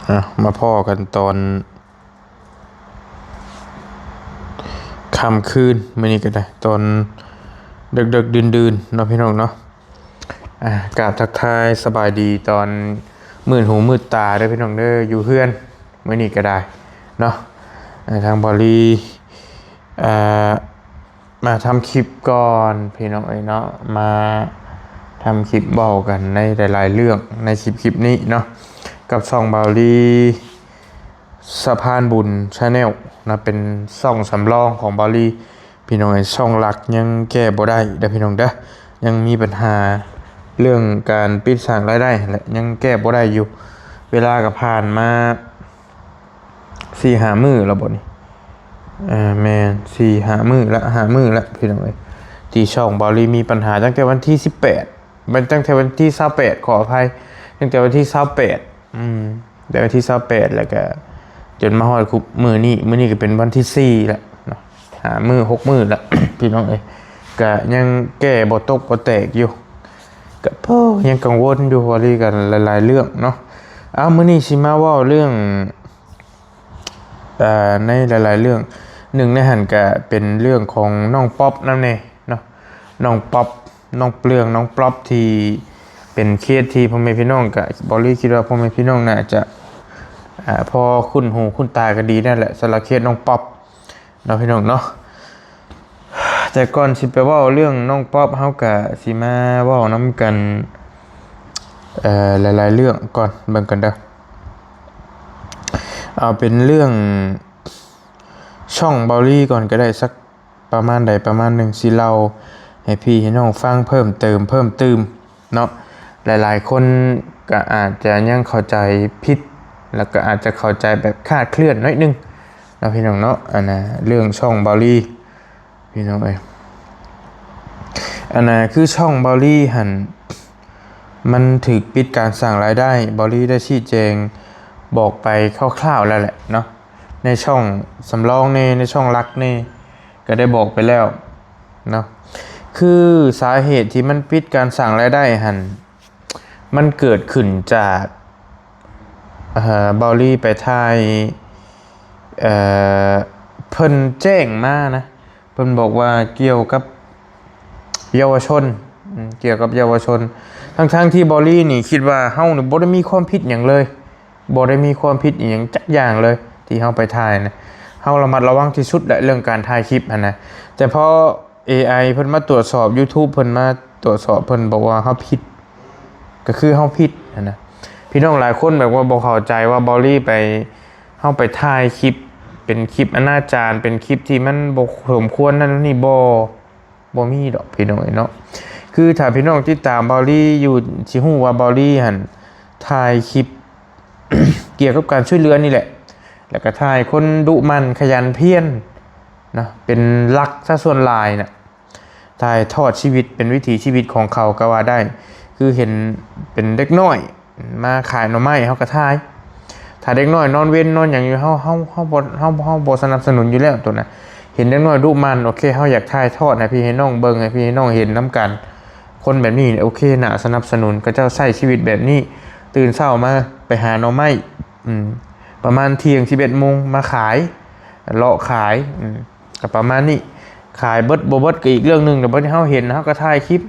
อ่ะ มาพ้อกันตอน ຄ່ຳຄືນມື້ນີ້ກໍໄດ້ ຕອນເດິກໆ ດື່ນໆ ເນາະ ພີ່ນ້ອງເນາະ. ອ່າ ກາບທັກທາຍສະບາຍດີຕອນມືດຫູມືດຕາເດີ້ ພີ່ນ້ອງເດີ້ ຢູ່ເຮືອນມື້ນີ້ກໍໄດ້ເນາະ. ອ່າ ທາງເບົາລີ ອ່າ ມາທຳຄລິບກ່ອນ ພີ່ນ້ອງເອີຍເນາະ, ມາທຳຄລິບເວົ້າກັນໃນຫຼາຍໆເລື່ອງໃນຄລິບ ຄລິບນີ້ເນາະ ກັບຊ່ອງເບົາລີ ສະພານບຸນ Channel ນະ, ເປັນຊ່ອງສຳລອງຂອງເບົາລີ ພີ່ນ້ອງເອີຍ. ຊ່ອງຫຼັກຍັງແກ້ບໍ່ໄດ້ເດີ້ ພີ່ນ້ອງເດີ້, ຍັງມີບັນຫາເລື່ອງການປິດສ້າງລາຍໄດ້ຫັ້ນແຫຼະ, ຍັງແກ້ບໍ່ໄດ້ຢູ່. ເວລາກໍຜ່ານມາສີ່ຫ້າມື້ແລ້ວບໍນີ້? ເອີ ແມ່ນ ສີ່ຫ້າມື້ລະ ຫ້າມື້ລະ ພີ່ນ້ອງເອີຍ, ທີ່ຊ່ອງເບົາລີມີບັນຫາຕັ້ງແຕ່ວັນທີສິບແປດ ແມ່ນ ຕັ້ງແຕ່ວັນທີຊາວແປດ ຂໍອະໄພ, ຕັ້ງແຕ່ວັນທີຊາວແປດ ອືມ ແຕ່ວັນທີຊາວແປດ ແລ້ວກະຈົນມາຮອດຄຸບມື້ນີ້, ມື້ນີ້ກໍເປັນວັນທີສີ່ແລ້ວເນາະ, ຫ້າມື້ ຫົກມື້ແລ້ວ ພີ່ນ້ອງເອີຍ, ກະຍັງແກ້ບໍ່ຕົກບໍ່ແຕກຢູ່, ກະ ໂອ້ ຍັງກັງວົນຢູ່ ເວົ້າລີກັນຫຼາຍໆເລື່ອງເນາະ. ເອົາ ມື້ນີ້ຊິມາເວົ້າເລື່ອງ ເອີ ໃນຫຼາຍໆເລື່ອງ, ໜຶ່ງໃນຫັ້ນກະເປັນເລື່ອງຂອງນ້ອງປັອບນຳແດ່ເນາະ, ນ້ອງປັອບ ນ້ອງເປືອງ ນ້ອງປັອບ ທີ່ເປັນເຄສທີ່ພໍ່ແມ່ພີ່ນ້ອງ ກະ ເບົາລີຄິດວ່າພໍ່ແມ່ພີ່ນ້ອງໜ້າຈະ ອ່າ ພໍຄຸ້ນຫູຄຸ້ນຕາກັນດີນັ້ນແຫຼະ ສຳລັບເຄສນ້ອງປັອບເນາະ ພີ່ນ້ອງເນາະ. ແຕ່ກ່ອນຊິໄປເວົ້າເລື່ອງນ້ອງປັອບ ເຮົາກະຊິມາເວົ້ານຳກັນ ເອີ ຫຼາຍໆເລື່ອງກ່ອນ, ເບິ່ງກັນເດີ້. ເອົາເປັນເລື່ອງຊ່ອງເບົາລີກ່ອນກໍໄດ້ ສັກປະມານໃດປະມານໜຶ່ງ ຊິເລົ່າໃຫ້ພີ່ໃຫ້ນ້ອງຟັງເພີ່ມເຕີມ ເພີ່ມຕື່ມເນາະ. ຫຼາຍໆຄົນກໍອາດຈະຍັງເຂົ້າໃຈຜິດ ແລ້ວກໍອາດຈະເຂົ້າໃຈແບບຄາດເຄື່ອນໜ້ອຍໜຶ່ງເນາະ ພີ່ນ້ອງເນາະ. ອັນນ່າ ເລື່ອງຊ່ອງເບົາລີ ພີ່ນ້ອງເອີຍ, ອັນນ່າ ຄືຊ່ອງເບົາລີຫັ້ນ ມັນຖືກປິດການສ້າງລາຍໄດ້, ເບົາລີໄດ້ຊີ້ແຈງບອກໄປຄ່າວໆແລ້ວແຫຼະເນາະ, ໃນຊ່ອງສຳລອງແດ່ ໃນຊ່ອງຫຼັກແດ່ ກໍໄດ້ບອກໄປແລ້ວເນາະ. ຄືສາເຫດທີ່ມັນປິດການສ້າງລາຍໄດ້ຫັ້ນ ມັນເກີດຂຶ້ນຈາກ ເອີ ເບົາລີໄປຖ່າຍ ເອີ ເພິ່ນແຈ້ງມານະ, ເພິ່ນບອກວ່າກ່ຽວກັບເຍົາວະຊົນ ອືມ ກ່ຽວກັບເຍົາວະຊົນ, ທັງໆທີ່ເບົາລີນີ້ຄິດວ່າເຮົານີ້ບໍ່ໄດ້ມີຄວາມຜິດຫຍັງເລີຍ, ບໍ່ໄດ້ມີຄວາມຜິດອີ່ຫຍັງຈັກຢ່າງເລີຍ ທີ່ເຮົາໄປຖ່າຍນະ. ເຮົາລະມັດລະວັງທີ່ສຸດແຫຼະ ເລື່ອງການຖ່າຍຄລິບຫັ້ນນະ, ແຕ່ພໍເອໄອເພິ່ນມາຕວດສອບ YouTube ເພິ່ນມາຕວດສອບ ເພິ່ນບອກວ່າເຮົາຜິດ ກໍຄືເຮົາຜິດຫັ້ນນະ. ພີ່ນ້ອງຫຼາຍຄົນແບບວ່າບໍ່ເຂົ້າໃຈວ່າເບົາລີໄປ ເຮົາໄປຖ່າຍຄລິບ ເປັນຄລິບອະນາຈານ ເປັນຄລິບທີ່ມັນບໍ່ສົມຄວນນັ້ນນີ້ ບໍ່ ບໍ່ມີດອກ ພີ່ນ້ອງເອີຍເນາະ. ຄືຖ້າພີ່ນ້ອງຕິດຕາມເບົາລີຢູ່ ຊິຮູ້ວ່າເບົາລີຫັ້ນຖ່າຍຄລິບກ່ຽວກັບການຊ່ວຍເຫຼືອນີ້ແຫຼະ, ແລ້ວກໍຖ່າຍຄົນດຸໝັ່ນຂະຫຍັນພຽນເນາະ ເປັນຫຼັກຊະສ່ວນຫຼາຍນະ. ຖ່າຍທອດຊີວິດ ເປັນວິຖີຊີວິດຂອງເຂົາກໍວ່າໄດ້, ຄືເຫັນເປັນເດັກນ້ອຍມາຂາຍໜໍ່ໄມ້ ເຮົາກໍຖ່າຍ, ຖ້າເດັກນ້ອຍນອນເວັນນອນຫຍັງຢູ່ ເຮົາ ເຮົາ ເຮົາບໍ່ ເຮົາ ເຮົາບໍ່ສະໜັບສະໜູນຢູ່ແລ້ວໂຕນັ້ນ. ເຫັນເດັກນ້ອຍດຸໝັ່ນ ໂອເຄ ເຮົາຢາກຖ່າຍທອດໃຫ້ພີ່ໃຫ້ນ້ອງເບິ່ງ ໃຫ້ພີ່ໃຫ້ນ້ອງເຫັນນຳກັນ, ຄົນແບບນີ້ ໂອເຄ ໜ້າສະໜັບສະໜູນ, ເຂົາເຈົ້າໃຊ້ຊີວິດແບບນີ້, ຕື່ນເຊົ້າມາໄປຫາໜໍ່ໄມ້ ອືມ ປະມານທ່ຽງ ສິບເອັດໂມງ ມາຂາຍ ເລາະຂາຍ ອືມ ກໍປະມານນີ້, ຂາຍເບິດບໍ່ເບິດກໍອີກເລື່ອງໜຶ່ງ, ແຕ່ບັດນີ້ເຮົາເຫັນ ເຮົາກໍຖ່າຍຄລິບ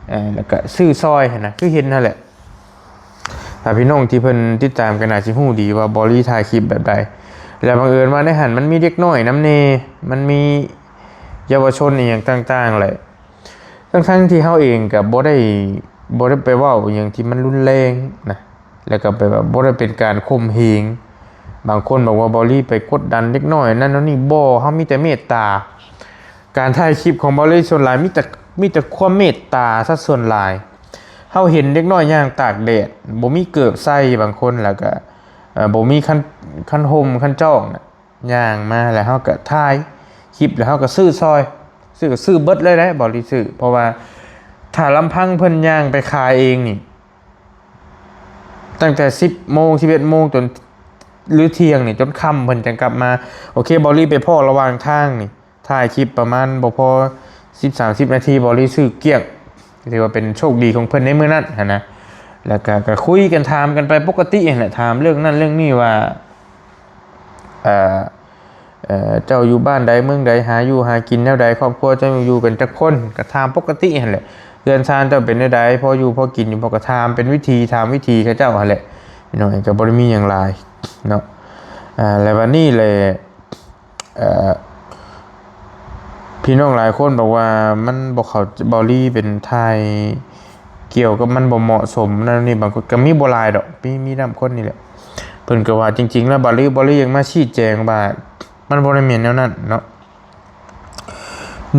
ເອີ ແລ້ວກໍຊື້ຊ່ອຍຫັ້ນນະ ຄືເຫັນຫັ້ນແຫຼະ. ຖ້າພີ່ນ້ອງທີ່ເພິ່ນຕິດຕາມກໍໜ້າຊິຮູ້ດີວ່າເບົາລີຖ່າຍຄລິບແບບໃດ, ແລ້ວບັງເອີນວ່າໃນຫັ້ນມັນມີເດັກນ້ອຍນຳແດ່ ມັນມີເຍົາວະຊົນອີ່ຫຍັງຕ່າງໆແຫຼະ, ທັງໆທີ່ເຮົາເອງກໍບໍ່ໄດ້ ບໍ່ໄດ້ໄປເວົ້າອີ່ຫຍັງທີ່ມັນຮຸນແຮງນະ. ແລ້ວກໍແບບວ່າບໍ່ໄດ້ເປັນການຂົ່ມເຫງ. ບາງຄົນບອກວ່າເບົາລີໄປກົດດັນເດັກນ້ອຍນັ້ນນັ້ນນີ້, ບໍ່, ເຮົາມີແຕ່ເມດຕາ. ການຖ່າຍຄລິບຂອງເບົາລີສ່ວນຫຼາຍມີແຕ່ ມີແຕ່ຄວາມເມດຕາຊະສ່ວນຫຼາຍ. ເຮົາເຫັນເດັກນ້ອຍຍ່າງຕາກແດດ ບໍ່ມີເກີບໃສ່ບາງຄົນ, ແລ້ວກໍ ເອີ ບໍ່ມີຄັນ ຄັນຫົ່ມຄັນຈ້ອງນະ, ຍ່າງມາແລ້ວເຮົາກໍຖ່າຍຄລິບ ແລ້ວເຮົາກໍຊື້ຊ່ອຍ, ຊື້ ຊື້ເບິດເລີຍເດ້ ເບົາລີຊື້. ເພາະວ່າຖ້າລຳພັງເພິ່ນຍ່າງໄປຂາຍເອງນີ້ ຕັ້ງແຕ່ສິບໂມງ ສິບເອັດໂມງ ຈົນ ຫຼື ທ່ຽງນີ້ ຈົນຄ່ຳເພິ່ນຈັ່ງກັບມາ. ໂອເຄ ເບົາລີໄປພໍ້ລະຫວ່າງທາງນີ້ ຖ່າຍຄລິບປະມານບໍ່ພໍສິບ ສາມສິບນາທີ ເບົາລີຊື້ກ້ຽງ, ຖືວ່າເປັນໂຊກດີຂອງເພິ່ນໃນມື້ນັ້ນຫັ້ນນະ. ແລ້ວກໍ ກໍຄຸຍກັນ ຖາມກັນໄປປົກກະຕິຫັ້ນແຫຼະ ຖາມເລື່ອງນັ້ນເລື່ອງນີ້ວ່າ ເອີ ເອີ ເຈົ້າຢູ່ບ້ານໃດເມືອງໃດ ຫາຢູ່ຫາກິນແນວໃດ ຄອບຄົວເຈົ້າຢູ່ກັນຈັກຄົນ ກໍຖາມປົກກະຕິຫັ້ນແຫຼະ ເຮືອນຊານເຈົ້າເປັນແນວໃດ ພໍຢູ່ພໍກິນຢູ່ບໍ່ ກໍຖາມເປັນວິທີ ຖາມວິທີເຂົາເຈົ້າຫັ້ນແຫຼະ ນ້ອຍ ກໍບໍ່ໄດ້ມີຫຍັງຫຼາຍເນາະ ອ່າ ແລ້ວບັດນີ້ແຫຼະ ເອີ ພີ່ນ້ອງຫຼາຍຄົນບອກວ່າມັນບໍ່ເຂົ້າ ເບົາລີເປັນ ຖ່າຍກ່ຽວກັບມັນບໍ່ເໝາະສົມນັ້ນນີ້ ບາງຄົນກໍມີ ບໍ່ຫຼາຍດອກ ມີ ມີນຳຄົນນີ້ແຫຼະ ເພິ່ນກໍວ່າ ຈິງໆແລ້ວ ເບົາລີ ເບົາລີຢາກມາຊີ້ແຈງວ່າ ມັນບໍ່ໄດ້ແມ່ນແນວນັ້ນເນາະ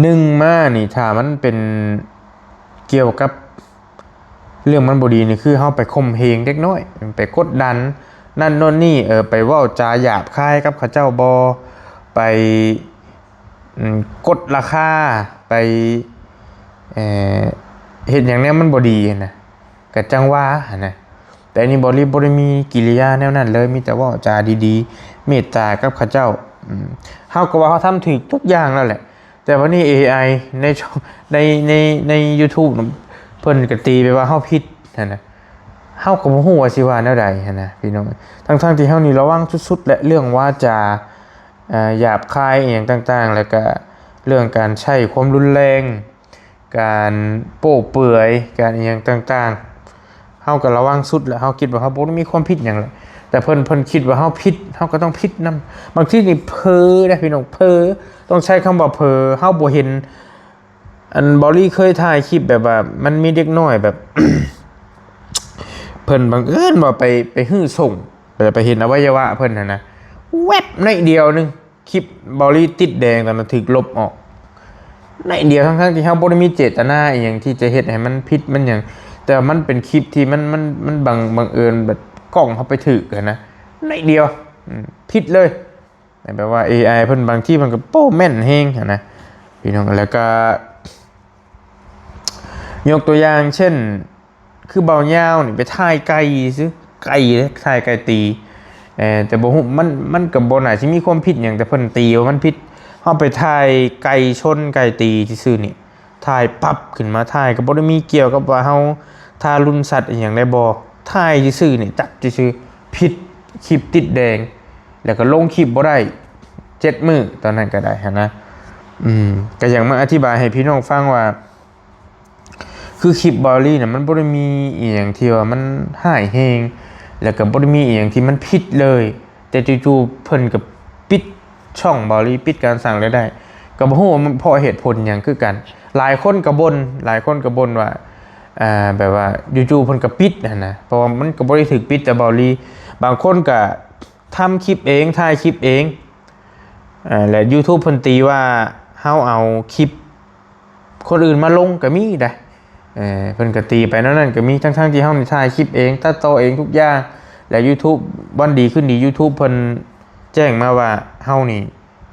ໜຶ່ງມານີ້ ຖ້າມັນເປັນກ່ຽວກັບ ເລື່ອງມັນບໍ່ດີນີ້ ຄືເຮົາໄປຂົ່ມເຫງເດັກນ້ອຍ ໄປກົດດັນນັ້ນໂນ່ນນີ້ ເອີ ໄປເວົ້າຈາຫຍາບຄາຍກັບເຂົາເຈົ້າບໍ່ ໄປ ອືມ ກົດລາຄາ ໄປ ເອີ ເຮັດຫຍັງແນວມັນບໍ່ດີຫັ້ນນະ ກໍຈັ່ງວ່າຫັ້ນນະ ແຕ່ອັນນີ້ເບົາລີບໍ່ໄດ້ມີກິລິຍາແນວນັ້ນເລີຍ ມີແຕ່ເວົ້າຈາດີໆ ເມດຕາກັບເຂົາເຈົ້າ ອືມ ເຮົາກໍວ່າເຮົາທຳຖືກທຸກຢ່າງແລ້ວແຫຼະ ແຕ່ບັດນີ້ເອໄອໃນ ໃນ ໃນ ໃນຢູທູບ ເພິ່ນກໍຕີໄປວ່າເຮົາຜິດຫັ້ນນະ ເຮົາກໍບໍ່ຮູ້ວ່າຊິວ່າແນວໃດຫັ້ນນະ ພີ່ນ້ອງ ທັງໆທີ່ເຮົານີ້ລະວັງສຸດໆ ແລະ ເລື່ອງວາຈາ ເອີ ຫຍາບຄາຍອີ່ຫຍັງຕ່າງໆ ແລ້ວກະເລື່ອງການໃຊ້ຄວາມຮຸນແຮງ ການໂປ້ເປືອຍ ການອີ່ຫຍັງຕ່າງໆ ເຮົາກໍລະວັງສຸດແຫຼະ ເຮົາຄິດວ່າເຮົາບໍ່ໄດ້ມີຄວາມຜິດຫຍັງແຫຼະ ແຕ່ເພິ່ນ ເພິ່ນຄິດວ່າເຮົາຜິດ ເຮົາກໍຕ້ອງຜິດນຳ ບາງທີນີ້ເຜີເດ້ພີ່ນ້ອງ ເຜີ ຕ້ອງໃຊ້ຄຳວ່າເຜີ ເຮົາບໍ່ເຫັນ ອັນ ເບົາລີເຄີຍຖ່າຍຄລິບແບບວ່າ ມັນມີເດັກນ້ອຍແບບ ເພິ່ນບັງເອີນວ່າໄປ ໄປຮື້ສົ້ງ ແລ້ວໄປເຫັນອະໄວຍະວະເພິ່ນຫັ້ນນະ ແວັບໜ້ອຍດຽວໜຶ່ງ ຄລິບເບົາລີຕິດແດງ ຕອນນັ້ນຖືກລົບອອກ ໜ້ອຍດຽວ ທັງໆທີ່ເຮົາບໍ່ໄດ້ມີເຈດຕະນາອີ່ຫຍັງທີ່ຈະເຮັດໃຫ້ມັນຜິດມັນຫຍັງ ແຕ່ວ່າມັນເປັນຄລິບທີ່ມັນ ມັນ ມັນບັງ ບັງເອີນແບບກ້ອງເຮົາໄປຖືກຫັ້ນນະ ໜ້ອຍດຽວ ອືມ ຜິດເລີຍ ແບບວ່າເອໄອເພິ່ນບາງທີມັນກໍ ໂອ້ ແມ່ນແຮງຫັ້ນນະ ພີ່ນ້ອງ ແລ້ວກໍ ຍົກຕົວຢ່າງເຊັ່ນ ຄືເບົາຍາວນີ້ໄປຖ່າຍໄກ່ຊື່ ໄກ່ເດ້ ຖ່າຍໄກ່ຕີ ເອີ ແຕ່ບໍ່ຮູ້ ມັນ ມັນກໍບໍ່ໜ້າຊິມີຄວາມຜິດຫຍັງ ແຕ່ເພິ່ນຕີວ່າມັນຜິດ ເຮົາໄປຖ່າຍໄກ່ຊົນໄກ່ຕີຊື່ໆນີ້ ຖ່າຍປັບຂຶ້ນມາ ຖ່າຍກໍບໍ່ໄດ້ມີກ່ຽວກັບວ່າເຮົາທາລຸນສັດອີ່ຫຍັງໄດ້ບໍ່ ຖ່າຍຊື່ໆນີ້ ຈັບຊື່ໆ ຜິດ ຄລິບຕິດແດງ ແລ້ວກໍລົງຄລິບບໍ່ໄດ້ ເຈັດມື້ ຕອນນັ້ນກໍໄດ້ຫັ້ນນະ ອືມ ກໍຢາກມາອະທິບາຍໃຫ້ພີ່ນ້ອງຟັງວ່າ ຄືຄລິບເບົາລີນະ ມັນບໍ່ໄດ້ມີອີ່ຫຍັງທີ່ວ່າມັນຮ້າຍແຮງ ແລ້ວກໍບໍ່ໄດ້ມີອີ່ຫຍັງທີ່ມັນຜິດເລີຍ ແຕ່ຈູ່ໆເພິ່ນກໍປິດຊ່ອງເບົາລີ ປິດການສ້າງລາຍໄດ້ ກໍບໍ່ຮູ້ວ່າມັນເພາະເຫດຜົນຫຍັງຄືກັນ ຫຼາຍຄົນກໍບົ່ນ ຫຼາຍຄົນກໍບົ່ນວ່າ ເອີ ແບບວ່າຢູ່ໆເພິ່ນກໍປິດຫັ້ນນະ ເພາະວ່າມັນກໍບໍ່ໄດ້ຖືກປິດແຕ່ເບົາລີ ບາງຄົນກໍທຳຄລິບເອງ ຖ່າຍຄລິບເອງ ເອີ ແລະ ຢູທູບເພິ່ນຕີວ່າເຮົາເອົາຄລິບ ຄົນອື່ນມາລົງກໍມີໄດ໋ ເອີ ເພິ່ນກໍຕີໄປແນວນັ້ນກໍມີ ທັງໆທີ່ເຮົານີ້ຖ່າຍຄລິບເອງ ຕັດຕໍ່ເອງທຸກຢ່າງ ແລະ ຢູທູບ ວັນດີຄືນດີ ຢູທູບເພິ່ນແຈ້ງມາວ່າເຮົານີ້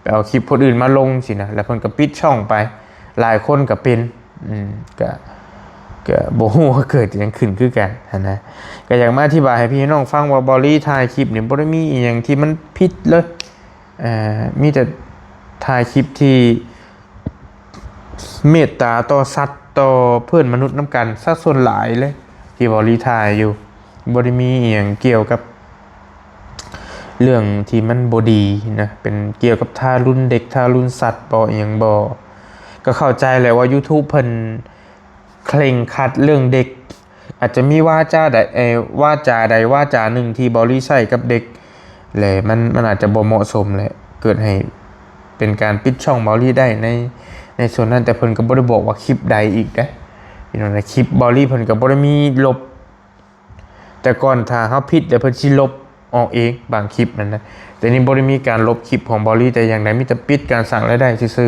ໄປເອົາຄລິບຄົນອື່ນມາລົງຊີ້ນະ ແລ້ວເພິ່ນກໍປິດຊ່ອງໄປ ຫຼາຍຄົນກໍເປັນ ອືມ ກໍ ກໍບໍ່ຮູ້ວ່າເກີດຫຍັງຂຶ້ນຄືກັນຫັ້ນນະ ກໍຢາກມາອະທິບາຍໃຫ້ພີ່ນ້ອງຟັງວ່າ ເບົາລີຖ່າຍຄລິບນີ້ບໍ່ໄດ້ມີອີ່ຫຍັງທີ່ມັນຜິດເລີຍ ເອີ ມີແຕ່ຖ່າຍຄລິບທີ່ເມດຕາຕໍ່ສັດ ຕໍ່ເພື່ອນມະນຸດນຳກັນ ສັດສ່ວນຫຼາຍເລີຍທີ່ເບົາລີຖ່າຍຢູ່ ບໍ່ໄດ້ມີອີ່ຫຍັງກ່ຽວກັບເລື່ອງທີ່ມັນບໍ່ດີນະ ເປັນກ່ຽວກັບທາລຸນເດັກ ທາລຸນສັດບໍ ອີ່ຫຍັງບໍ ກໍເຂົ້າໃຈແຫຼະວ່າຢູທູບເພິ່ນເຄັ່ງຄັດເລື່ອງເດັກ ອາດຈະມີວາຈາໃດ ເອີ ວາຈາໃດວາຈາໜຶ່ງທີ່ເບົາລີໃຊ້ກັບເດັກ ແລະ ມັນ ມັນອາດຈະບໍ່ເໝາະສົມ ແລະ ເກີດໃຫ້ເປັນການປິດຊ່ອງເບົາລີໄດ້ໃນ ໃນສ່ວນນັ້ນ ແຕ່ເພິ່ນກໍບໍ່ໄດ້ບອກວ່າຄລິບໃດອີກເດ້ ພີ່ນ້ອງ ຄລິບເບົາລີເພິ່ນກໍບໍ່ໄດ້ມີລົບ ແຕ່ກ່ອນຖ້າເຮົາຜິດແລ້ວເພິ່ນຊິລົບອອກເອງບາງຄລິບນັ້ນນະ ແຕ່ນີ້ບໍ່ໄດ້ມີການລົບຄລິບຂອງເບົາລີແຕ່ຢ່າງໃດ ມີແຕ່ປິດການສ້າງລາຍໄດ້ຊື່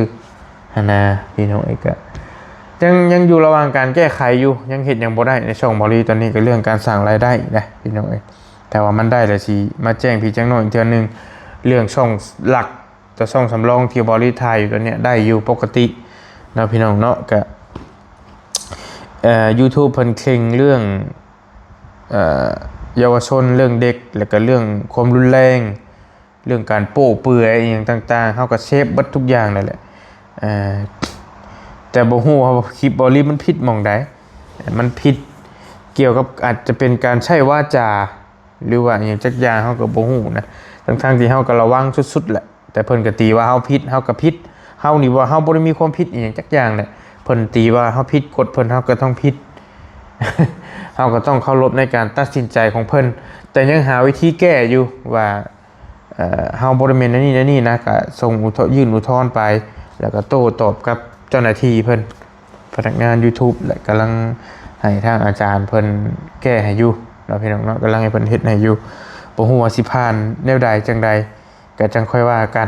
ໆ ຫັ້ນນະ ພີ່ນ້ອງເອີຍ ກະຍັງ ຍັງຢູ່ລະຫວ່າງການແກ້ໄຂຢູ່ ຍັງເຮັດຫຍັງບໍ່ໄດ້ໃນຊ່ອງເບົາລີຕອນນີ້ ກໍເລື່ອງການສ້າງລາຍໄດ້ນະ ພີ່ນ້ອງເອີຍ ຖ້າວ່າມັນໄດ້ແລ້ວຊິມາແຈ້ງພີ່ແຈ້ງນ້ອງອີກເທື່ອໜຶ່ງ ເລື່ອງຊ່ອງຫຼັກ ແຕ່ຊ່ອງສຳລອງທີ່ເບົາລີຖ່າຍຢູ່ຕອນເນີ້ຍໄດ້ຢູ່ປົກກະຕິເນາະ ພີ່ນ້ອງເນາະ ກະ ເອີ ຢູທູບເພິ່ນເຄັ່ງເລື່ອງ ເອີ ເຍົາວະຊົນ ເລື່ອງເດັກ ແລ້ວກະເລື່ອງຄວາມຮຸນແຮງ ເລື່ອງການໂປ້ເປືອຍອີ່ຫຍັງຕ່າງໆ ເຮົາກໍເຊບເບິດທຸກຢ່າງນັ້ນແຫຼະ ເອີ ແຕ່ບໍ່ຮູ້ວ່າຄລິບເບົາລີມັນຜິດໝ່ອງໃດ ມັນຜິດ ກ່ຽວກັບອາດຈະເປັນການໃຊ້ວາຈາ ຫຼືວ່າອີ່ຫຍັງຈັກຢ່າງ ເຮົາກໍບໍ່ຮູ້ນະ ທັງໆທີ່ເຮົາກໍລະວັງສຸດໆແຫຼະ ແຕ່ເພິ່ນກໍຕີວ່າເຮົາຜິດ ເຮົາກໍຜິດ ເຮົານີ້ວ່າເຮົາບໍ່ໄດ້ມີຄວາມຜິດອີ່ຫຍັງຈັກຢ່າງແຫຼະ ເພິ່ນຕີວ່າເຮົາຜິດກົດເພິ່ນ ເຮົາກໍຕ້ອງຜິດ ເຮົາກໍຕ້ອງເຄົາລົບໃນການຕັດສິນໃຈຂອງເພິ່ນ ແຕ່ຍັງຫາວິທີແກ້ຢູ່ວ່າ ເອີ ເຮົາບໍ່ໄດ້ແມ່ນແນວນີ້ແນວນີ້ນະ ກະສົ່ງອຸທ- ຍື່ນອຸທອນໄປ ແລ້ວກະໂຕ້ຕອບກັບເຈົ້າໜ້າທີ່ເພິ່ນ ພະນັກງານ YouTube ແລະ ກຳລັງໃຫ້ທາງອາຈານເພິ່ນແກ້ໃຫ້ຢູ່ເນາະ ພີ່ນ້ອງເນາະ ກຳລັງໃຫ້ເພິ່ນເຮັດໃຫ້ຢູ່ ບໍ່ຮູ້ວ່າຊິຜ່ານແນວໃດຈັ່ງໃດ ກະຈັ່ງຄ່ອຍວ່າກັນ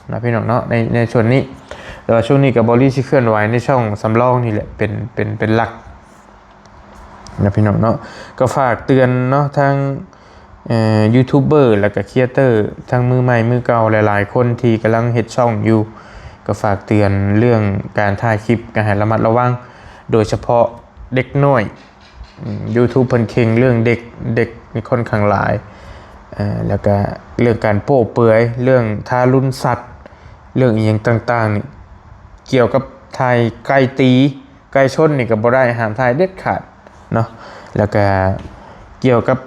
ເນາະ ພີ່ນ້ອງເນາະ ໃນ ໃນສ່ວນນີ້ ແຕ່ວ່າຊ່ວງນີ້ກໍບໍ່ລີຊິເຄື່ອນໄຫວໃນຊ່ອງສຳລອງນີ້ແຫຼະ ເປັນ ເປັນ ເປັນຫຼັກ ນະພີ່ນ້ອງເນາະ ກໍຝາກເຕືອນເນາະ ທາງ ເອີ ຢູທູບເບີ ແລ້ວກໍຄຣີເອເຕີ ທັງມືໃໝ່ມືເກົ່າຫຼາຍໆຄົນທີ່ກຳລັງເຮັດຊ່ອງຢູ່ ກໍຝາກເຕືອນເລື່ອງການຖ່າຍຄລິບ ກໍໃຫ້ລະມັດລະວັງ ໂດຍສະເພາະເດັກນ້ອຍ ອືມ ຢູທູບເພິ່ນເຄັ່ງເລື່ອງເດັກ ເດັກນີ້ຄ່ອນຂ້າງຫຼາຍ ເອີ ແລ້ວກໍເລື່ອງການໂປ້ເປືອຍ ເລື່ອງທາລຸນສັດ ເລື່ອງອີ່ຫຍັງຕ່າງໆນີ້ ກ່ຽວກັບຖ່າຍໄກ່ຕີ ໄກ່ຊົນນີ້ກໍບໍ່ໄດ້ ຫ້າມຖ່າຍເດັດຂາດເນາະ ແລ້ວກະກ່ຽວກັບ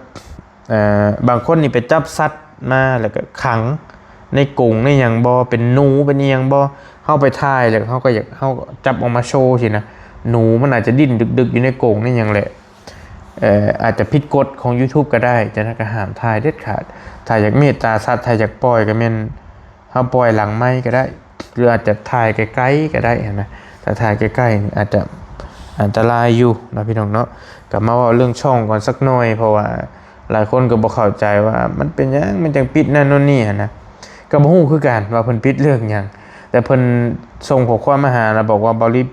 ເອີ ບາງຄົນນີ້ໄປຈັບສັດມາ ແລ້ວກະຂັງໃນກົງໃນຫຍັງບໍ່ ເປັນໜູເປັນອີ່ຫຍັງບໍ່ ເຮົາໄປຖ່າຍ ແລ້ວເຮົາກໍຢາກ ເຮົາຈັບອອກມາໂຊຊີ້ນະ ໜູມັນອາດຈະດີ້ນດຶກໆຢູ່ໃນກົງໃນຫຍັງແຫຼະ ເອີ ອາດຈະຜິດກົດຂອງຢູທູບກໍໄດ້ ຈັ່ງນັ້ນກໍຫ້າມຖ່າຍເດັດຂາດ ຖ້າຢາກເມດຕາສັດ ຖ້າຢາກປ່ອຍກໍແມ່ນ ເຮົາປ່ອຍຫຼັງໄມກໍໄດ້ ຫຼືອາດຈະຖ່າຍໄກໆກໍໄດ້ຫັ້ນນະ ຖ້າຖ່າຍໃກ້ໆນີ້ອາດຈະອັນຕະລາຍຢູ່ເນາະ ພີ່ນ້ອງເນາະ ກໍມາເວົ້າເລື່ອງຊ່ອງກ່ອນສັກໜ່ອຍ ເພາະວ່າຫຼາຍຄົນກໍບໍ່ເຂົ້າໃຈວ່າມັນເປັນຫຍັງມັນຈັ່ງປິດນັ້ນໂນ່ນນີ້ຫັ້ນນະ ກໍບໍ່ຮູ້ຄືກັນວ່າເພິ່ນປິດເລື່ອງຫຍັງ ແຕ່ເພິ່ນສົ່ງຂໍ້ຄວາມມາຫາ ແລ້ວບອກວ່າ ເບົາລີ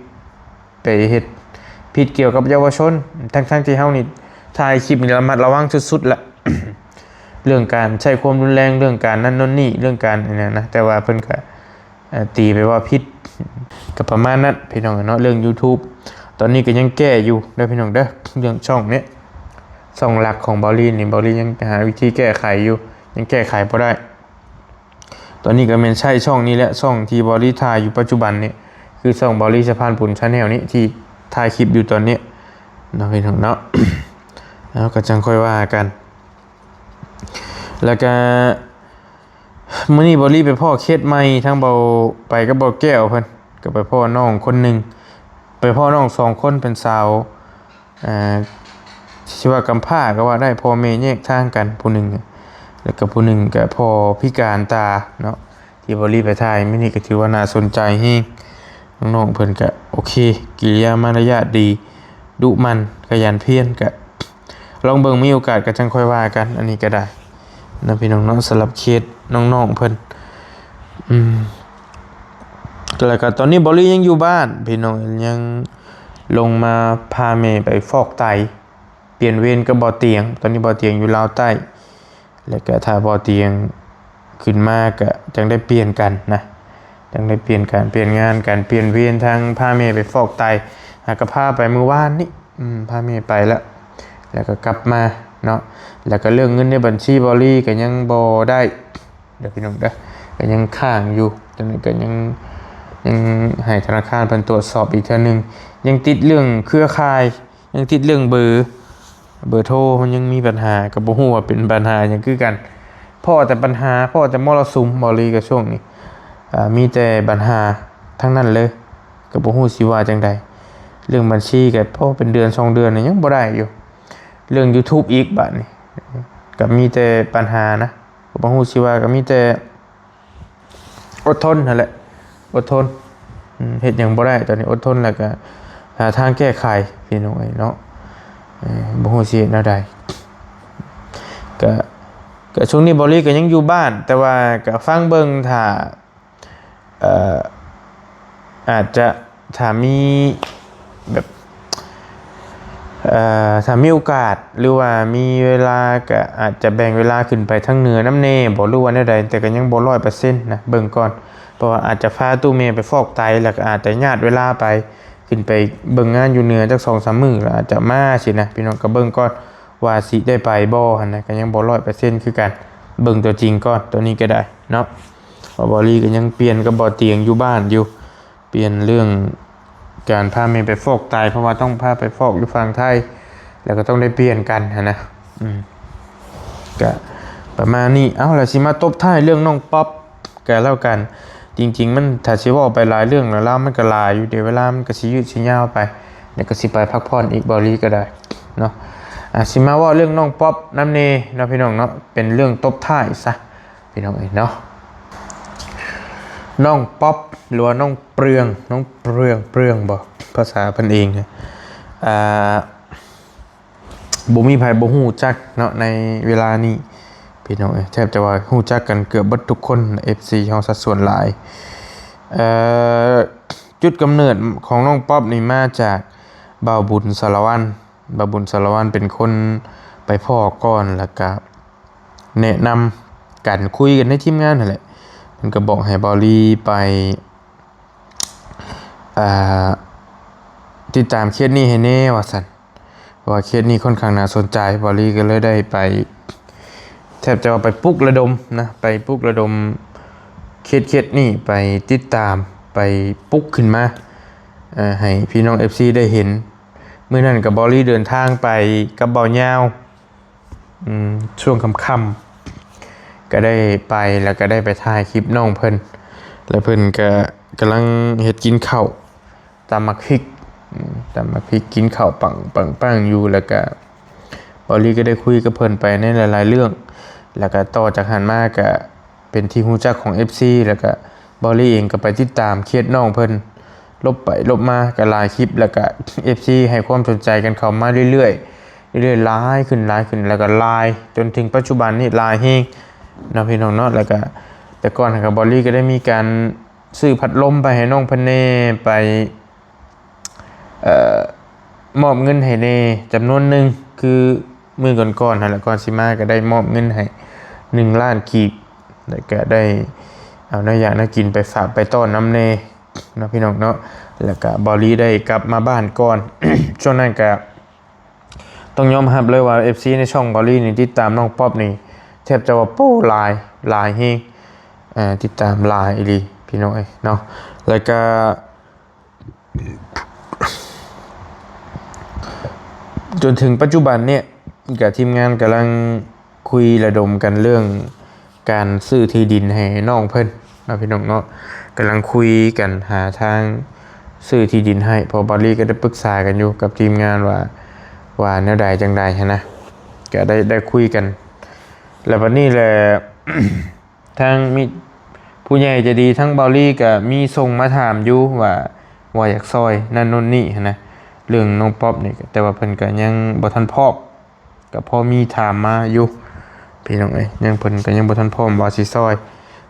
ໄປເຮັດຜິດກ່ຽວກັບເຍົາວະຊົນ ທັງໆທີ່ເຮົານີ້ຖ່າຍຄລິບນີ້ລະມັດລະວັງສຸດໆລະ ເລື່ອງການໃຊ້ຄວາມຮຸນແຮງ ເລື່ອງການນັ້ນໂນ່ນນີ້ ເລື່ອງການອັນນັ້ນນະ ແຕ່ວ່າເພິ່ນກະ ເອີ ຕີໄປວ່າຜິດ ກະປະມານນັ້ນພີ່ນ້ອງເນາະ ເລື່ອງຢູທູບ ຕອນນີ້ກະຍັງແກ້ຢູ່ເດີພີ່ນ້ອງເດີ ເລື່ອງຊ່ອງນີ້ ຊ່ອງຫຼັກຂອງເບົາລີນີ້ ເບົາລີຍັງຫາວິທີແກ້ໄຂຢູ່ ຍັງແກ້ໄຂບໍ່ໄດ້. ຕອນນີ້ກໍແມ່ນໃຊ້ຊ່ອງນີ້ແຫຼະ ຊ່ອງທີ່ເບົາລີຖ່າຍຢູ່ປັດຈຸບັນນີ້ ຄືຊ່ອງເບົາລີສະພານບຸນ Channel ນີ້ ທີ່ຖ່າຍຄລິບຢູ່ຕອນນີ້ເນາະ ພີ່ນ້ອງເນາະ ແລ້ວກໍຈັ່ງຄ່ອຍວ່າກັນ. ແລ້ວກໍມື້ນີ້ເບົາລີໄປພໍ້ເຄສໃໝ່ ທັງເບົາ ໄປກັບເບົາແກ້ວເພິ່ນ ກໍໄປພໍ້ນ້ອງຄົນໜຶ່ງ ໄປພໍ້ນ້ອງສອງຄົນ ເປັນສາວ ອ່າ ຊິວ່າກຳພ້າກໍວ່າໄດ້ ພໍ່ແມ່ແຍກທາງກັນຜູ້ໜຶ່ງ ແລ້ວກໍຜູ້ໜຶ່ງກໍພໍ່ພິການຕາເນາະ ທີ່ເບົາລີໄປຖ່າຍມື້ນີ້ ກໍຖືວ່າໜ້າສົນໃຈແຮງ ນ້ອງໆເພິ່ນກໍໂອເຄ ກິລິຍາມາລະຍາດດີ ດຸໝັ່ນ ຂະຫຍັນພຽນ ກໍລອງເບິ່ງ ມີໂອກາດກໍຈັ່ງຄ່ອຍວ່າກັນ ອັນນີ້ກໍໄດ້ເນາະ ພີ່ນ້ອງເນາະ ສຳລັບເຄສນ້ອງໆເພິ່ນ ອືມ ແລ້ວກໍຕອນນີ້ເບົາລີຍັງຢູ່ບ້ານ ພີ່ນ້ອງ ຍັງລົງມາພາແມ່ໄປຟອກໄຕ ປ່ຽນເວນກັບເບົາຕຽງ ຕອນນີ້ເບົາຕຽງຢູ່ລາວໃຕ້ ແລ້ວກໍຖ້າເບົາຕຽງຂຶ້ນມາກໍຈັ່ງໄດ້ປ່ຽນກັນນະ ຈັ່ງໄດ້ປ່ຽນການປ່ຽນງານກັນ ປ່ຽນເວນ ທັງພາແມ່ໄປຟອກໄຕ ຫາກໍພາໄປມື້ວານນີ້ ອືມ ພາແມ່ໄປແລ້ວ ແລ້ວກໍກັບມາເນາະ ແລ້ວກໍເລື່ອງເງິນໃນບັນຊີເບົາລີກໍຍັງບໍ່ໄດ້ ເດີພີ່ນ້ອງເດີ ກໍຍັງຄ້າງຢູ່ ຕອນນີ້ກໍຍັງ ຍັງໃຫ້ທະນາຄານເພິ່ນຕວດສອບອີກເທື່ອໜຶ່ງ ຍັງຕິດເລື່ອງເຄືອຂ່າຍ ຍັງຕິດເລື່ອງເບີ ເບີໂທ ມັນຍັງມີບັນຫາ ກໍບໍ່ຮູ້ວ່າເປັນບັນຫາຫຍັງຄືກັນ ພໍ້ແຕ່ບັນຫາ ພໍ້ແຕ່ມໍລະສຸມ ເບົາລີກໍຊ່ວງນີ້ ອ່າ ມີແຕ່ບັນຫາທັງນັ້ນເລີຍ ກໍບໍ່ຮູ້ຊິວ່າຈັ່ງໃດ ເລື່ອງບັນຊີກໍພໍເປັນເດືອນສອງເດືອນນີ້ຍັງບໍ່ໄດ້ຢູ່ ເລື່ອງຢູທູບອີກບາດນີ້ ກໍມີແຕ່ບັນຫານະ ກໍບໍ່ຮູ້ຊິວ່າ ກໍມີແຕ່ ອົດທົນຫັ້ນແຫຼະ ອົດທົນ ອືມ ເຮັດຫຍັງບໍ່ໄດ້ ຕອນນີ້ອົດທົນ ແລ້ວກໍຫາທາງແກ້ໄຂ ພີ່ນ້ອງເອີຍເນາະ ເອີ ບໍ່ຮູ້ຊິເຮັດແນວໃດ ກະ ກະຊ່ວງນີ້ເບົາລີກໍຍັງຢູ່ບ້ານ ແຕ່ວ່າກະຟັງເບິ່ງ ຖ້າ ເອີ ອາດຈະ ຖ້າມີ ແບບ ເອີ ຖ້າມີໂອກາດ ຫຼືວ່າມີເວລາ ກໍອາດຈະແບ່ງເວລາຂຶ້ນໄປທາງເໜືອນຳແດ່ບໍ ຫຼືວ່າແນວໃດ ແຕ່ກໍຍັງບໍ່ຮ້ອຍເປີເຊັນນະ ເບິ່ງກ່ອນ ເພາະວ່າອາດຈະພາຕູ້ແມ່ໄປຟອກໄຕ ແລ້ວກໍອາດຈະຍາດເວລາໄປ ຂຶ້ນໄປເບິ່ງງານຢູ່ເໜືອຈັກສອງສາມມື້ ແລ້ວອາດຈະມາຊີ້ນະ ພີ່ນ້ອງ ກໍເບິ່ງກ່ອນວ່າຊິໄດ້ໄປບໍ່ຫັ້ນນະ ກໍຍັງບໍ່ຮ້ອຍເປີເຊັນຄືກັນ ເບິ່ງຕົວຈິງກ່ອນ ຕົວນີ້ກໍໄດ້ເນາະ ເພາະເບົາລີກໍຍັງປ່ຽນກັບເບົາຕຽງຢູ່ບ້ານຢູ່ ປ່ຽນເລື່ອງການພາແມ່ໄປຟອກໄຕ ເພາະວ່າຕ້ອງພາໄປຟອກຢູ່ຝັ່ງໄທ ແລ້ວກໍຕ້ອງໄດ້ປ່ຽນກັນຫັ້ນນະ. ອືມ ກະປະມານນີ້. ເອົາ ແລ້ວຊິມາຕົບທ້າຍເລື່ອງນ້ອງປັອບກໍແລ້ວກັນ. ຈິງໆ ມັນ ຖ້າຊິເວົ້າໄປຫຼາຍເລື່ອງແລ້ວ ລາວມັນກໍຫຼາຍຢູ່ເດ, ເວລາມັນກໍຊິຍືດຊິຍາວໄປ, ແລ້ວກໍຊິໄປພັກຜ່ອນອີກ ເບົາລີກໍໄດ້ເນາະ. ອ່າ ຊິມາເວົ້າເລື່ອງນ້ອງປັອບນຳແດ່ເນາະ ພີ່ນ້ອງເນາະ, ເປັນເລື່ອງຕົບທ້າຍຊະ ພີ່ນ້ອງເອີຍເນາະ. ນ້ອງປັອບ ຫຼືວ່ານ້ອງເປືອງ, ນ້ອງເປືອງ, ເປືອງບໍ ພາສາເພິ່ນເອງ ອ່າ ບໍ່ມີໃຜບໍ່ຮູ້ຈັກເນາະ ໃນເວລານີ້ ພີ່ນ້ອງເອີຍ. ແທບຈະວ່າຮູ້ຈັກກັນເກືອບເບິດທຸກຄົນ ເອັຟຊີ ເຮົາຊະສ່ວນຫຼາຍ. ເອີ ຈຸດກຳເນີດຂອງນ້ອງປັອບນີ້ມາຈາກບ່າວບຸນ ສາລະວັນ. ບ່າວບຸນ ສາລະວັນເປັນຄົນໄປພໍ້ກ່ອນ ແລ້ວກະແນະນຳກັນ, ຄຸຍກັນໃນທີມງານຫັ້ນແຫຼະ. ເພິ່ນກໍບອກໃຫ້ເບົາລີໄປ ອ່າ ຕິດຕາມເຄສນີ້ໃຫ້ແດ່ວ່າຊັ້ນ, ເພາະວ່າເຄສນີ້ຄ່ອນຂ້າງໜ້າສົນໃຈ. ເບົາລີກໍເລີຍໄດ້ໄປ ແທບຈະວ່າໄປປຸກລະດົມນະ, ໄປປຸກລະດົມເຄສ ເຄສນີ້, ໄປຕິດຕາມ, ໄປປຸກຂຶ້ນມາ ເອີ ໃຫ້ພີ່ນ້ອງ ເອັຟຊີ ໄດ້ເຫັນ. ມື້ນັ້ນກໍເບົາລີເດີນທາງໄປກັບບ່າວຍາວ ອືມ ຊ່ວງຄ່ຳໆ ກໍໄດ້ໄປ ແລ້ວກໍໄດ້ໄປຖ່າຍຄລິບນ້ອງເພິ່ນ, ແລ້ວເພິ່ນກໍກຳລັງເຮັດກິນເຂົ້າ ຕຳໝາກພິກ ອືມ ຕຳໝາກພິກ ກິນເຂົ້າປັງໆຢູ່. ແລ້ວກໍເບົາລີກໍໄດ້ຄຸຍກັບເພິ່ນໄປໃນຫຼາຍໆເລື່ອງ, ແລ້ວກໍຕໍ່ຈາກຫັ້ນມາກໍ ເປັນທີ່ຮູ້ຈັກຂອງ ເອັຟຊີ ແລ້ວກະເບົາລີເອງກໍໄປຕິດຕາມເຄສນ້ອງເພິ່ນ ລົບໄປລົບມາກໍຫຼາຍຄລິບ, ແລ້ວກະ ເອັຟຊີ ໃຫ້ຄວາມສົນໃຈກັນເຂົ້າມາເລື້ອຍໆ ເລື້ອຍໆ ຫຼາຍຂຶ້ນ ຫຼາຍຂຶ້ນ ແລ້ວກະຫຼາຍຈົນເຖິງປັດຈຸບັນນີ້ຫຼາຍແຮງເນາະ ພີ່ນ້ອງເນາະ. ແລ້ວກະແຕ່ກ່ອນຫັ້ນກະເບົາລີກໍໄດ້ມີການຊື້ພັດລົມໄປໃຫ້ນ້ອງເພິ່ນແດ່ ໄປ ເອີ ມອບເງິນໃຫ້ແດ່ຈຳນວນໜຶ່ງ ຄືມື້ກ່ອນໆຫັ້ນແຫຼະ ກ່ອນຊິມາກໍໄດ້ມອບເງິນໃຫ້ໜຶ່ງລ້ານກີບ ແລ້ວກໍໄດ້ເອົາແນວຢາກແນວກິນໄປຝາກໄປຕ້ອນນຳແດ່ເນາະ ພີ່ນ້ອງເນາະ. ແລ້ວກໍເບົາລີໄດ້ກັບມາບ້ານກ່ອນ ຊ່ວງນັ້ນກໍຕ້ອງຍອມຮັບເລີຍວ່າ ເອັຟຊີ ໃນຊ່ອງເບົາລີນີ້ຕິດຕາມນ້ອງປັອບນີ້ແທບຈະວ່າ ໂອ້ ຫຼາຍ ຫຼາຍແຮງ ເອີ ຕິດຕາມຫຼາຍອີ່ຫຼີ ພີ່ນ້ອງເອີຍເນາະ. ແລ້ວກໍ ຈົນເຖິງປັດຈຸບັນນີ້ ກະທີມງານກຳລັງຄຸຍລະດົມກັນເລື່ອງການຊື້ທີ່ດິນໃຫ້ນ້ອງເພິ່ນເນາະ ພີ່ນ້ອງເນາະ, ກຳລັງຄຸຍກັນຫາທາງຊື້ທີ່ດິນໃຫ້ ເພາະເບົາລີກໍໄດ້ປຶກສາກັນຢູ່ກັບທີມງານວ່າ ວ່າແນວໃດຈັ່ງໃດຫັ້ນນະ ກະໄດ້ ໄດ້ຄຸຍກັນ. ແລ້ວບັດນີ້ແຫຼະ ທາງມີຜູ້ໃຫຍ່ໃຈດີທາງເບົາລີກໍມີສົ່ງມາຖາມຢູ່ວ່າ ວ່າຢາກຊ່ອຍນັ້ນໂນ່ນນີ້ຫັ້ນນະ ເລື່ອງນ້ອງປັອບນີ້ ແຕ່ວ່າເພິ່ນກໍຍັງບໍ່ທັນພ້ອມ ກໍພໍມີຖາມມາຢູ່ ພີ່ນ້ອງເອີຍ ຍັງ ເພິ່ນກໍຍັງບໍ່ທັນພ້ອມວ່າຊິຊ່ອຍ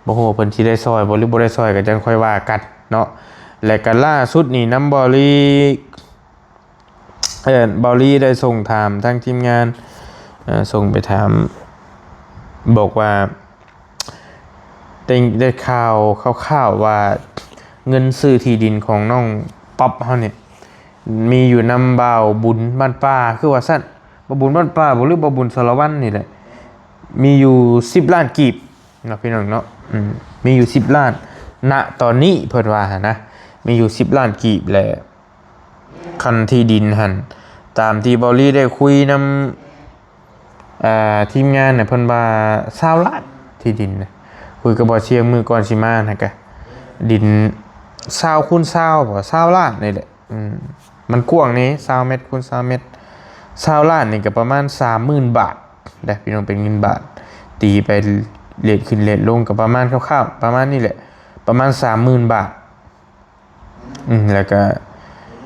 ບໍ່ຮູ້ວ່າເພິ່ນຊິໄດ້ຊ່ອຍບໍ່ ຫຼືບໍ່ໄດ້ຊ່ອຍ ກໍຈັ່ງຄ່ອຍວ່າກັນເນາະ. ແລະກໍລ່າສຸດນີ້ນຳເບົາລີ ເອີ ເບົາລີໄດ້ສົ່ງຖາມທາງທີມງານ ເອີ ສົ່ງໄປຖາມ ບອກວ່າ ໄດ້ ໄດ້ຂ່າວຂ່າວໆວ່າ ເງິນຊື້ທີ່ດິນຂອງນ້ອງປັອບເຮົານີ້ ມີຢູ່ນຳບ່າວບຸນບ້ານປ່າ ຄືວ່າຊັ້ນ ບ່າວບຸນບ້ານປ່າບໍ ຫຼືບ່າວບຸນສາລະວັນນີ້ແຫຼະ ມີຢູ່ສິບລ້ານກີບເນາະ ພີ່ນ້ອງເນາະ. ອືມ ມີຢູ່ສິບລ້ານ ນະຕອນນີ້ເພິ່ນວ່າຫັ້ນນະ ມີຢູ່ສິບລ້ານກີບແຫຼະ. ຄັນທີ່ດິນຫັ້ນ ຕາມທີ່ເບົາລີໄດ້ຄຸຍນຳ ເອີ ທີມງານນະ ເພິ່ນວ່າຊາວລ້ານ ທີ່ດິນນະ ຄຸຍກັບບ່າວຊຽງມື້ກ່ອນຊິມາຫັ້ນກະ ດິນຊາວຄູນຊາວບໍ ຊາວລ້ານນີ້ແຫຼະ. ອືມ ມັນກວ້າງເດ້ ຊາວແມັດຄູນຊາວແມັດ ຊາວລ້ານນີ້ກໍປະມານສາມໝື່ນບາດເດ້ ພີ່ນ້ອງ ເປັນເງິນບາດ ຕີໄປເຣດຂຶ້ນເຣດລົງກໍປະມານຄ່າວໆ ປະມານນີ້ແຫຼະ ປະມານສາມໝື່ນບາດ. ອືມ ແລ້ວກໍ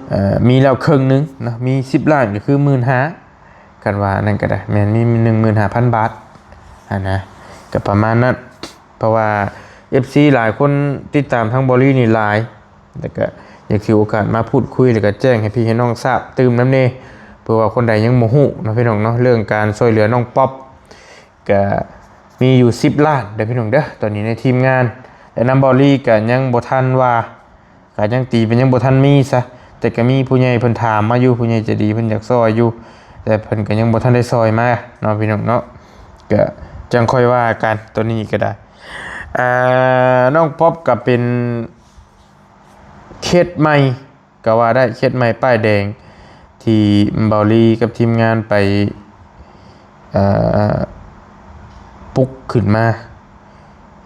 ເອີ ມີແລ້ວເຄິ່ງໜຶ່ງເນາະ ມີສິບລ້ານກໍຄືໝື່ນຫ້າ ຄັນວ່າອັນນັ້ນກໍໄດ້ ແມ່ນມີໜຶ່ງໝື່ນຫ້າພັນບາດຫັ້ນນະ ກໍປະມານນັ້ນ. ເພາະວ່າ ເອັຟຊີ ຫຼາຍຄົນຕິດຕາມທາງເບົາລີນີ້ຫຼາຍ ແລ້ວກໍຢາກຖືໂອກາດມາພູດຄຸຍ ແລ້ວກໍແຈ້ງໃຫ້ພີ່ໃຫ້ນ້ອງຊາບຕື່ມນຳແດ່ ເພື່ອວ່າຄົນໃດຍັງບໍ່ຮູ້ເນາະ ພີ່ນ້ອງເນາະ ເລື່ອງການຊ່ວຍເຫຼືອນ້ອງປັອບ ກະມີຢູ່ສິບລ້ານເດີພີ່ນ້ອງເດີ ຕອນນີ້ໃນທີມງານ ແຕ່ນຳເບົາລີກະຍັງບໍ່ທັນວ່າ ກະຍັງຕີໄປຍັງບໍ່ທັນມີຊະ ແຕ່ກະມີຜູ້ໃຫຍ່ເພິ່ນຖາມມາຢູ່ ຜູ້ໃຫຍ່ໃຈດີເພິ່ນຢາກຊ່ອຍຢູ່ ແຕ່ເພິ່ນກະຍັງບໍ່ທັນໄດ້ຊ່ອຍມາເນາະ ພີ່ນ້ອງເນາະ ກະຈັ່ງຄ່ອຍວ່າກັນ ຕອນນີ້ກະໄດ້ ອ່າ ນ້ອງປັອບກະເປັນເຄສໃໝ່ ກໍວ່າໄດ້ ເຄສໃໝ່ປ້າຍແດງ ທີ່ເບົາລີກັບທີມງານໄປ ເອີ ປຸກຂຶ້ນມາ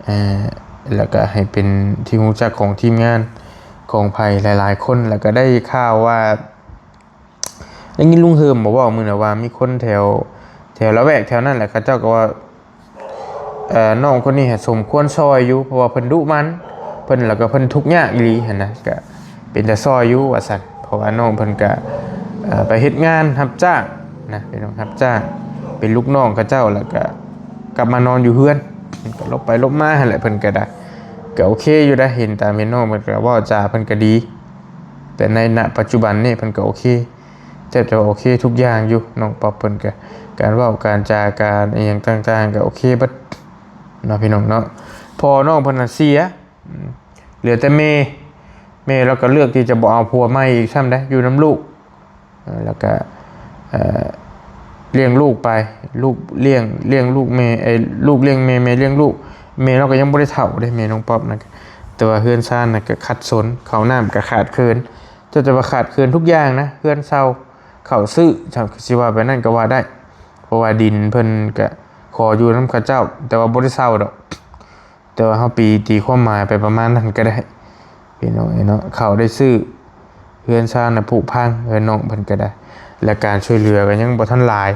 ເອີ ແລ້ວກໍໃຫ້ເປັນທີ່ຮູ້ຈັກຂອງທີມງານຂອງໃຜຫຼາຍໆຄົນ. ແລ້ວກໍໄດ້ຂ່າວວ່າ ໄດ້ຍິນລຸງເຮີມເວົ້າມື້ນັ້ນວ່າມີຄົນແຖວ ແຖວລະແວກແຖວນັ້ນແຫຼະ ເຂົາເຈົ້າກໍວ່າ ເອີ ນ້ອງຄົນນີ້ຫາສົມຄວນຊ່ອຍຢູ່ ເພາະວ່າເພິ່ນດຸໝັ່ນ ເພິ່ນ ແລ້ວກໍເພິ່ນທຸກຍາກອີ່ຫຼີຫັ້ນນະ ກໍເປັນຕາຊ່ອຍຢູ່ວ່າຊັ້ນ. ເພາະວ່ານ້ອງເພິ່ນກໍ ເອີ ໄປເຮັດງານຮັບຈ້າງນະ ເປັນຮັບຈ້າງ ເປັນລູກນ້ອງເຂົາເຈົ້າ ແລ້ວກໍກັບມານອນຢູ່ເຮືອນ ເພິ່ນກໍຫຼົບໄປຫຼົບມາຫັ້ນແຫຼະ. ເພິ່ນກໍໄດ້ ກໍໂອເຄຢູ່ໄດ໋ ເຫັນຕາມເຫັນນ້ອງເພິ່ນກໍເວົ້າຈາເພິ່ນກໍດີ ແຕ່ໃນ ນະ ປັດຈຸບັນນີ້ເພິ່ນກໍໂອເຄ ແທບຈະວ່າໂອເຄທຸກຢ່າງຢູ່ ນ້ອງປັອບເພິ່ນກໍ ການເວົ້າການຈາ ການອີ່ຫຍັງຕ່າງໆກໍໂອເຄເບິດເນາະ ພີ່ນ້ອງເນາະ. ພໍ່ນ້ອງເພິ່ນນະເສຍ ອືມ ເຫຼືອແຕ່ແມ່ ແມ່ລາວກໍເລືອກທີ່ຈະບໍ່ເອົາຜົວໃໝ່ອີກຊ້ຳໃດ໋ ຢູ່ນຳລູກ ເອີ ແລ້ວກໍ ເອີ ລ້ຽງລູກໄປ ລູກລ້ຽງ ລ້ຽງລູກແມ່ ເອີ ລູກລ້ຽງແມ່ ແມ່ລ້ຽງລູກ. ແມ່ລາວກໍຍັງບໍ່ໄດ້ເຖົ້າເດ້ ແມ່ນ້ອງປັອບນັ້ນ ແຕ່ວ່າເຮືອນຊານນະກໍຂັດສົນ ເຂົ້ານ້ຳກໍຂາດເຂີນ ຈະ ຈະວ່າຂາດເຂີນທຸກຢ່າງນະ ເຮືອນເຊົ່າ ເຂົ້າຊື້ ຊິວ່າໄປນັ້ນກໍວ່າໄດ້ ເພາະວ່າດິນເພິ່ນກໍຂໍຢູ່ນຳເຂົາເຈົ້າ ແຕ່ວ່າບໍ່ໄດ້ເຊົ່າດອກ ແຕ່ວ່າເຮົາຕີ ຕີຄວາມໝາຍໄປປະມານນັ້ນກໍໄດ້ ພີ່ນ້ອງເອີຍເນາະ. ເຂົາໄດ້ຊື້ເຮືອນຊານນະຜຸພັງ ເຮືອນນ້ອງເພິ່ນກໍໄດ້ ແລະ ການຊ່ວຍເຫຼືອກໍຍັງບໍ່ທັນຫຼາຍ.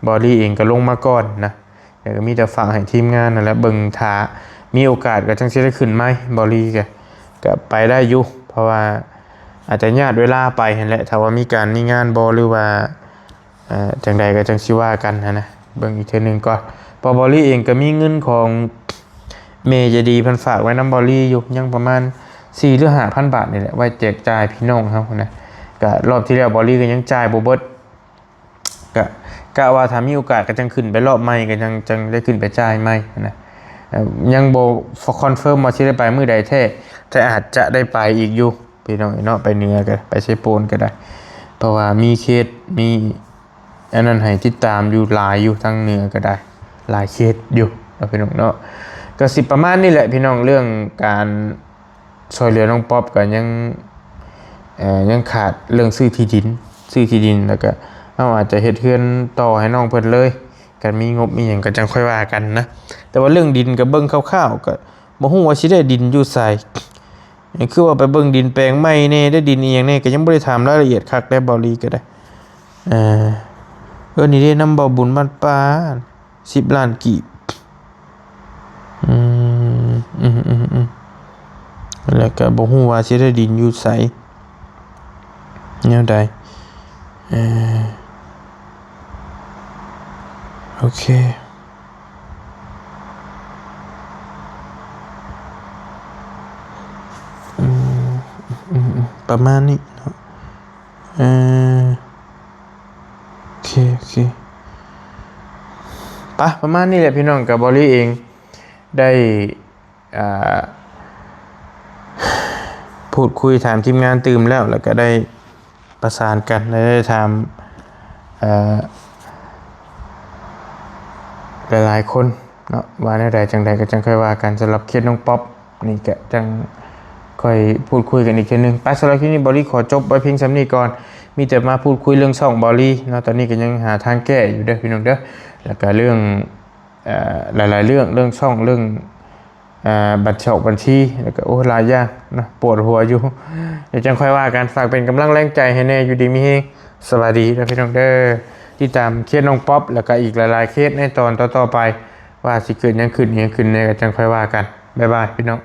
ເບົາລີເອງກໍລົງມາກ່ອນນະ ແລ້ວກໍມີແຕ່ຝາກໃຫ້ທີມງານນັ້ນແຫຼະເບິ່ງຖ້າມີໂອກາດກໍຈັ່ງຊິໄດ້ຂຶ້ນໃໝ່. ເບົາລີກໍ ກໍໄປໄດ້ຢູ່ ເພາະວ່າອາດຈະຍາດເວລາໄປຫັ້ນແຫຼະ ຖ້າວ່າມີການມີງານບໍ່ ຫຼືວ່າ ເອີ ຈັ່ງໃດກໍຈັ່ງຊິວ່າກັນຫັ້ນນະ ເບິ່ງອີກເທື່ອໜຶ່ງກ່ອນ. ເພາະເບົາລີເອງກໍມີເງິນຂອງແມ່ໃຈດີເພິ່ນຝາກໄວ້ນຳເບົາລີຢູ່ ຍັງປະມານສີ່ ຫຼື ຫ້າພັນບາດນີ້ແຫຼະ ໄວ້ແຈກຈ່າຍພີ່ນ້ອງເຮົານະ. ກະລອບທີ່ແລ້ວເບົາລີກໍຍັງຈ່າຍບໍ່ເບິດ ກະ ກະວ່າຖ້າມີໂອກາດກໍຈັ່ງຂຶ້ນໄປລອບໃໝ່ ກໍຍັງ ຈັ່ງໄດ້ຂຶ້ນໄປຈ່າຍໃໝ່ນະ. ເອີ ຍັງບໍ່ຄອນເຟີມວ່າຊິໄດ້ໄປມື້ໃດແທ້ ແຕ່ອາດຈະໄດ້ໄປອີກຢູ່ ພີ່ນ້ອງເນາະ ໄປເໜືອກໍ ໄປເຊໂປນກໍໄດ້ ເພາະວ່າມີເຄສ ມີອັນນັ້ນໃຫ້ຕິດຕາມຢູ່ຫຼາຍຢູ່ ທາງເໜືອກໍໄດ້ ຫຼາຍເຄສຢູ່ເນາະ ພີ່ນ້ອງເນາະ. ກໍຊິປະມານນີ້ແຫຼະພີ່ນ້ອງ ເລື່ອງການຊ່ວຍເຫຼືອນ້ອງປັອບ ກໍຍັງ ເອີ ຍັງຂາດເລື່ອງຊື້ທີ່ດິນ ຊື້ທີ່ດິນ ແລ້ວກໍເຮົາອາດຈະເຮັດເຮືອນຕໍ່ໃຫ້ນ້ອງເພິ່ນເລີຍ ຄັນມີງົບມີຫຍັງກໍຈັ່ງຄ່ອຍວ່າກັນນະ. ແຕ່ວ່າເລື່ອງດິນກໍເບິ່ງຄ່າວໆ ກໍ ບໍ່ຮູ້ວ່າຊິໄດ້ດິນຢູ່ໃສ ຄືວ່າໄປເບິ່ງດິນແປງໃໝ່ແດ່ ໄດ້ດິນອີ່ຫຍັງແດ່ ກໍຍັງບໍ່ໄດ້ຖາມລາຍລະອຽດຄັກແດ່ ເບົາລີກໍໄດ້. ເອີ ເອີ ນີ້ເດ້ ນຳເບົາບຸນບ້ານປ່າ ສິບລ້ານກີບ ອືມ ອືມ ອືມ ອືມ ແລ້ວກໍບໍ່ຮູ້ວ່າຊິໄດ້ດິນຢູ່ໃສ ແນວໃດ ເອີ ໂອເຄ ອືມ ອືມ ອືມ ປະມານນີ້ເນາະ ເອີ ໂອເຄ ໂອເຄ ປະ ປະມານນີ້ແຫຼະພີ່ນ້ອງ ກໍເບົາລີເອງໄດ້ ອ່າ ພູດຄຸຍຖາມທີມງານຕື່ມແລ້ວ ແລ້ວກໍໄດ້ປະສານກັນ ແລະ ໄດ້ຖາມ ເອີ ຫຼາຍໆຄົນເນາະ ວ່າແນວໃດຈັ່ງໃດກໍຈັ່ງຄ່ອຍວ່າກັນ. ສຳລັບເຄສນ້ອງປັອບນີ້ກໍຈັ່ງຄ່ອຍພູດຄຸຍກັນອີກເທື່ອໜຶ່ງ. ໄປ ສຳລັບຄລິບນີ້ເບົາລີຂໍຈົບໄວ້ພຽງສ່ຳນີ້ກ່ອນ ມີແຕ່ມາພູດຄຸຍເລື່ອງຊ່ອງເບົາລີເນາະ. ຕອນນີ້ກໍຍັງຫາທາງແກ້ຢູ່ເດີພີ່ນ້ອງເດີ ແລ້ວກໍເລື່ອງ ເອີ ຫຼາຍໆເລື່ອງ ເລື່ອງຊ່ອງ ເລື່ອງ ເອີ ບັນຊອກບັນຊີ ແລ້ວກໍ ໂອ້ ຫຼາຍຢ່າງເນາະ ປວດຫົວຢູ່ ດຽວຈັ່ງຄ່ອຍວ່າກັນ. ຝາກເປັນກຳລັງແຮງໃຈໃຫ້ແດ່ ຢູ່ດີມີແຮງ ສະບາຍດີເດີພີ່ນ້ອງເດີ. ຕິດຕາມເຄສນ້ອງປັອບ ແລ້ວກໍອີກຫຼາຍໆເຄສໃນຕອນຕໍ່ໆໄປ ວ່າຊິເກີດຫຍັງຂຶ້ນ ຫຍັງຂຶ້ນແດ່ ກໍຈັ່ງຄ່ອຍວ່າກັນ. ບາຍບາຍພີ່ນ້ອງ.